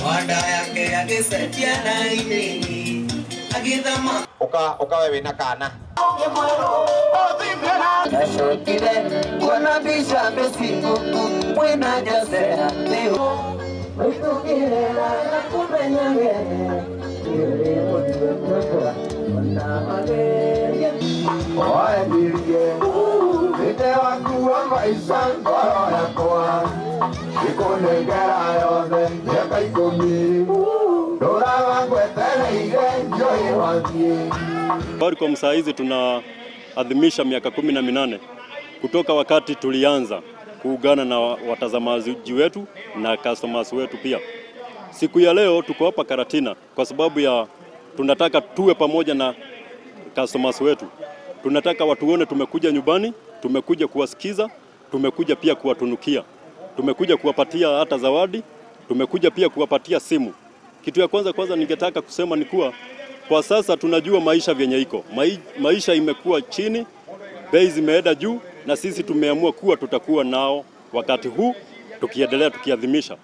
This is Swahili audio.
Wanda yake agĩcenjia na inini agĩthama uka we wina kana nacokire kuona mbica Facebook mwĩna Jose maitũkĩrera na kũmenya Safaricom saa hizi tunaadhimisha miaka 18 kutoka wakati tulianza kuungana na watazamaji wetu na customers wetu pia. Siku ya leo tuko hapa Karatina kwa sababu ya tunataka tuwe pamoja na customers wetu. Tunataka watuone tumekuja nyumbani, tumekuja kuwasikiza, tumekuja pia kuwatunukia. Tumekuja kuwapatia hata zawadi, tumekuja pia kuwapatia simu. Kitu ya kwanza ningetaka kusema ni kuwa kwa sasa tunajua maisha vyenye iko. Maisha imekuwa chini, bei zimeenda juu, na sisi tumeamua kuwa tutakuwa nao wakati huu tukiendelea tukiadhimisha.